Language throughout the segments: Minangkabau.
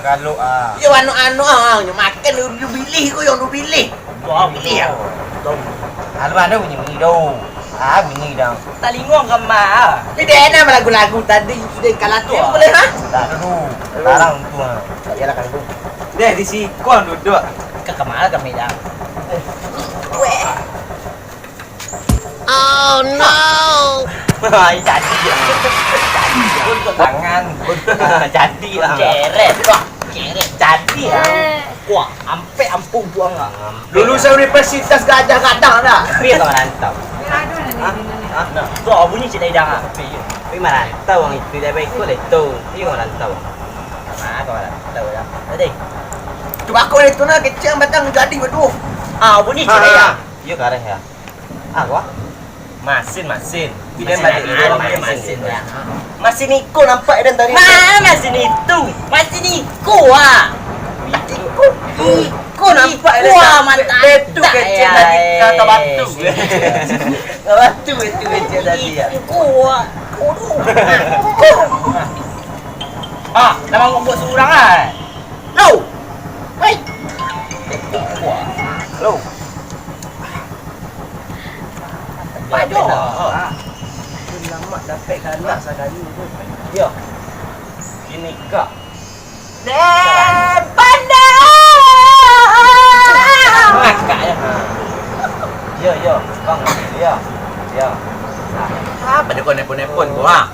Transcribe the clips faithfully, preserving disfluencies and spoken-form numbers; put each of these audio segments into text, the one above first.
Kalau, ah. Yo, anu-anu, ah, nyo makan du, du bilih ko, yang du bilih. Wah, bilih, ah. Kalau ada bunyi-bunyi tu. Ah, bunyi dah. Talingo ka ma? Ni dia nama lagu-lagu tadi, sudah kalah tu, ah. Boleh, ha? Tak dulu. Sekarang tu, ah. Tak payahlah kalau tu. Deh, di siko duduak. Ka kamana kami dah? Weh. Oh no. Ai, jadi. Jadi. Tangan. Jadi lah. Ceret. Ceret. Jadi lah. Kuah, ampek ampung buang lah. Lulusan Universitas Gajah Gadang dah. Tapi ka marantau. Hah? Hah? Nah, tu bunyi cik Daidang ah. Tapi marantau wang itu, dah baik ko lah itu. Iyo, ka marantau. Nah, ka marantau dah. Tadi. Tu bakul itu nah, kecil batang jadi batu. Ah, bunyi cik Daidang. Iyo, kareh ya. Ah, wah. Masin, masin. Bidan masin, balik masin, dulu, masin, masin, masin, ya. Masin iko nampak dan tadi. Nah, masin itu. Masin iko, ah. Iko. Iko nampak iko, dan ah, mata betul tak, kecil ya, tadi. Eh. Kata batu. Kata batu betul kecil tadi, ya. Iko, ah. Kodoh. Ah, nama ngomong surang, ah. Lo. Hei. Iko, ah. Lo. Pajo. Lamak dapek ka anak sakali tu. Yo. Kini kak. Den Panda. Kakak yo. Yo, yo, bang. Yo. Yo. Nah. Apa dia kau nelpon-nelpon tu, ha?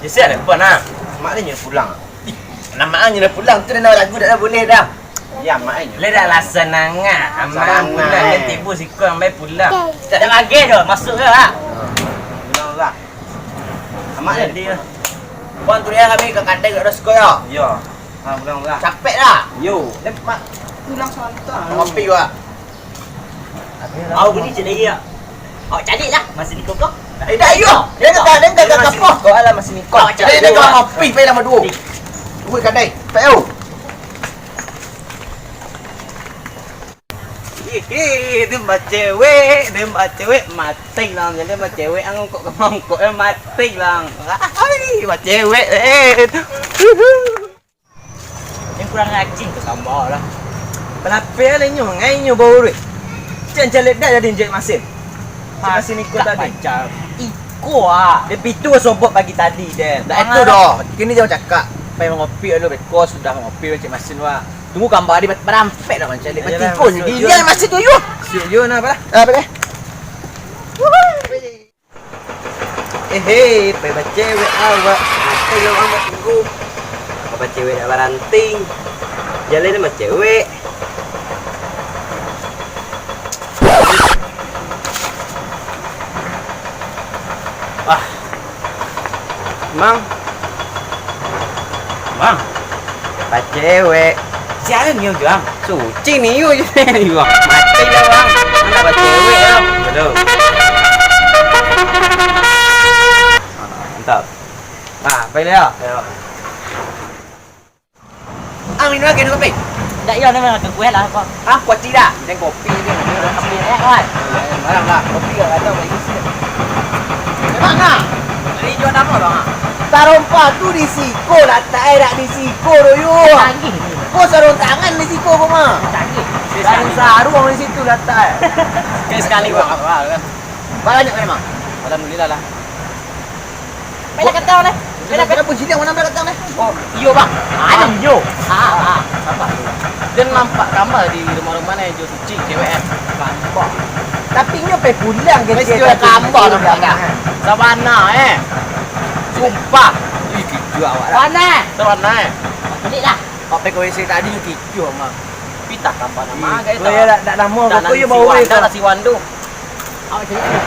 Isi ada nelpon, ha? Mak dia nyuruh pulang. Ih, nama ang nyuruh pulang tu dah lagu dah boleh dah. Ya, mak ai. Lai dah lah sanang ah. Aman pulang, kan tibo siko ambai pulang. Tak ada lagi doh, masuk ke, ah? Pulang lah. Amak ai. Jadi, Bang, tu dia kami ka kadai kat Dosko yo. Yo. Ha, pulang lah. Capek dah. Yo. Dia mak pulang santai. Ngopi juga. Au bunyi cik lagi ya. Awak cari lah, masih di koko. Eh, dah, iyo. Dia kata, dia kata masih di koko. Alah, masih di koko. Awak cari. Dia kata ngopi, pai lah, madu. Tunggu kadai. Pai, au. Ih, ih, dia bacewek, dia bacewek, mati lah. Jadi bacewek, ang kok kemangkok, eh, mati lah. Ai, bacewek, eh. Yang kurang rajin tu tambah lah. Panapek lah inyo, ngai inyo bau duit. Cek caliak dah jadi injek masin. Cek masin iko tadi. Iko ah. Dia pitu sobok pagi tadi deh. Dah itu doh. Kini jangan cakak. Pai mangopi dulu beko sudah mangopi cek masin wah. Tunggu gambar dia barampek dah mancaliak. Mati iko nyo. Dia masin tu yo. Siuk yo nah apalah. Apa deh? Ehe, pai bacewek awak. Matai lah awak tunggu. Pai bacewek dak baranti. Jalan ni bacewek. Wah. Mang. Mang. Bacewek. Sia nio tu, Ang? Suci nio je. Mati lah, Bang. Anak bacewek lah. Betul. Mantap. Nah, pai lah. Ayo. Ang minum lagi, minum kopi. Dak, iyo, ni makan kuih lah, kok. Ah, kuaci dah. Ni kopi ni. Kopi, eh, kawan. Malam lah, kopi dah datang lagi. Memang ah. Dari jual nama orang ah. Tarompa tu di siko, latak eh, dak di siko tu, yo. Canggih. Ko sarung tangan di siko ko mah. Canggih. Sarung-sarung di situ latak eh. Sekali, sekali, Bang. Banyak memang. Alhamdulillah lah. Bela katang deh. Bela katang. Bela katang deh. Oh, iyo, Bang. Ado iyo. Ah, ah. Sabar. Den nampak gambar di rumah-rumah ni, jo suci, cewek kan. Nampak. Tapi nyo pe pulang ke. Mesti cewek ada gambar nampak dah. Sabana eh. Sumpah. Ih, gila awak dah. Sabana. Sabana eh. Balik dah. Kau pe ke W C tadi nyo kicuah mah. Pitah gambar nama agak itu. Yo, dak, dak lamo. Kau yo bawa si Wanda. Awak cari.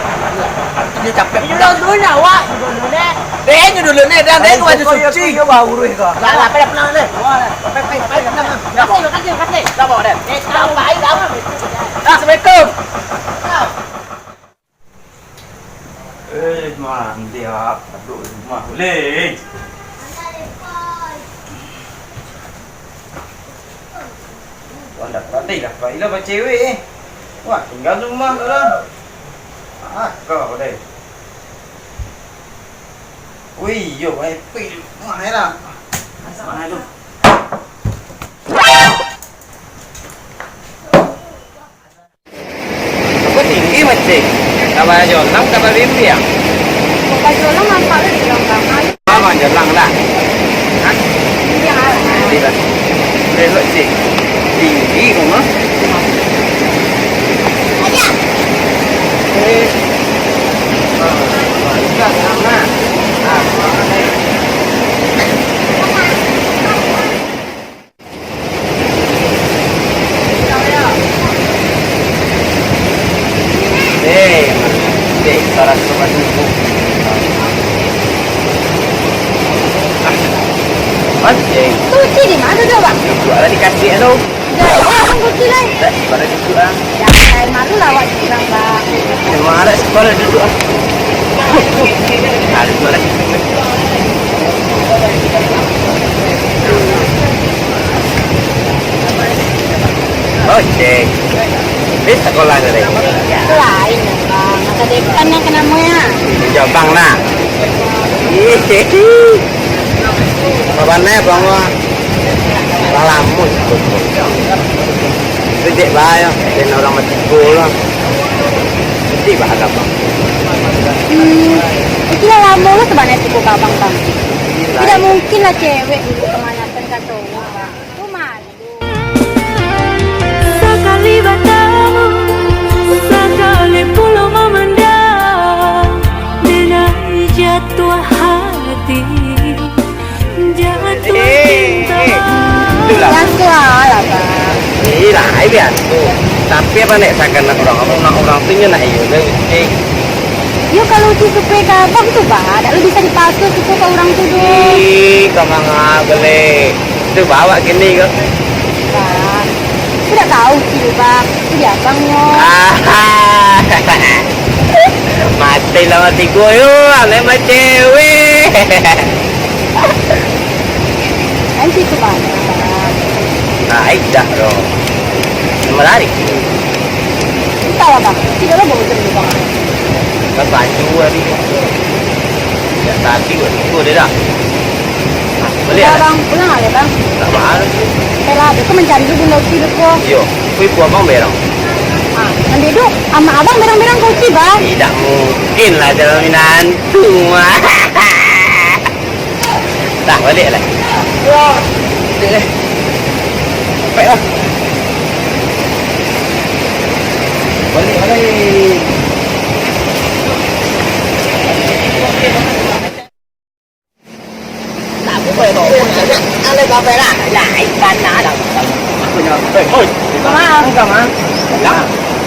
Dia capek. Ini dulu, dulu ni, awak. Dulu ni. Deh, ini dulu ni, dah, deh, baju suci. Dia baru ni kau. Lah, lah, pai, pai, pai, pai, pai, pai, pai, pai. Dah, pai, pai, pai. Dah, bawa dah. Eh, dah, pai, dah. Assalamualaikum. Eh, mandi ah, paduk rumah boleh. Wah, dah pandai dah, pai lah bacewek eh. Wah, tinggal rumah tu lah. Ah, kau deh. Wih, yo, baik, pil. Mana lah? Apo tinggi, Mancik? Ka bajolang, ka babimbiang? Ka bajolang nampak tu di gambar. Abang jolang dah. Hah? Iya. Jadi lah. Belok, Cik. Tinggi, rumah. Eh. Ah, bagus lah, tenang lah. Ah. Eh, eh, sarato batubuah. Ah, Mas, eh. Kunci di mana tu, Bang? Duduak lah di kasih tu. Jauh lah, Bang, kunci lah. Tak, mana duduk lah. Jangan malu lah awak bilang, Bang. Memang ada sekolah duduk ah. Ada sekolah. Ocek. Di sekolah tadi. Lain, Bang. Masa depan yang kena moya. Jabang nah. Ih. Kabannya, Bang, wah. Lah lamo. Cek bae, den urang mati go lah. Cek bae agak, Bang. Hmm, itu lah lamo lo sabananyo tibo ka abang, Bang. Tidak mungkin lah cewek dulu kemanasan ka cowok, Bang. Itu malu. Sakali batamu, sakali pulo mamandang, denai jatuah hati. Jatuh cinta. Eh, eh, itulah. Biaso lah, Bang. Eh, lah, eh, biaso. Tapi apo nek sakan nak urang, apo nak urang tu nyo nak iyo, eh. Yo, kalau Uci suko ka abang tu, Bang, dak lo bisa dipaso suko ka urang tu doh. Ih, ka manga boleh. Tu bawa kini ko. Bang, aku dak tahu Uci, Bang. Itu di abang nyo. Ah, mati lah mati goyo, alai mah cewek. Nanti tu, Bang. Naik dah, bro. Menarik. Entahlah, Bang. Tidak lah, Bang, macam ni, Bang. Kan baju hari ni. Ya, tadi buat tidur dia dah. Boleh lah, Bang. Pulang lah, Bang. Tak mahal. Saya lah, aku mencari dulu Bunda Uci dulu. Yo, kui puang Bang berang. Ah, nanti tu, sama Abang berang-berang ke Uci, Bang. Tidak mungkin lah, jalan minantu. Dah, balik lah. Balik lah. Balik, balik.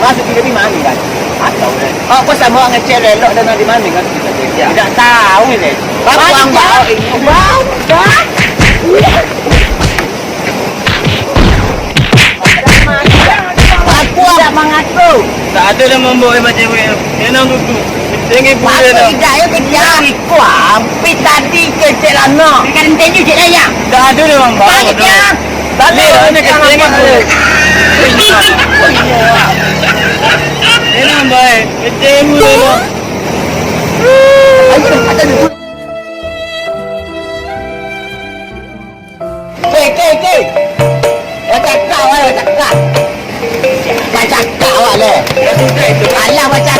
Masuk ke lebih mana kan? Atau, oh, kau sama ngecek elok dan di mana kan? Tidak tahu ni. Bang, bang, bang. Bang, bang. Aku tidak mangaku. Tak ada dah mambawa macam ni. Enam kuku. Tinggi pun Aku dah. Tidak, ya, kejam. Iku, ah, pi tadi kecek lano. Kan tenyu je lah, ya. Tak ada dah mambawa. Balik, ya. Balik, ada kecek ni. Enam baik. Kecek ni. Ayo, ada dulu. Kei, kei, kei. Wah cakak, wah cakak. Wah cakak awak le. Alah, wah cakak.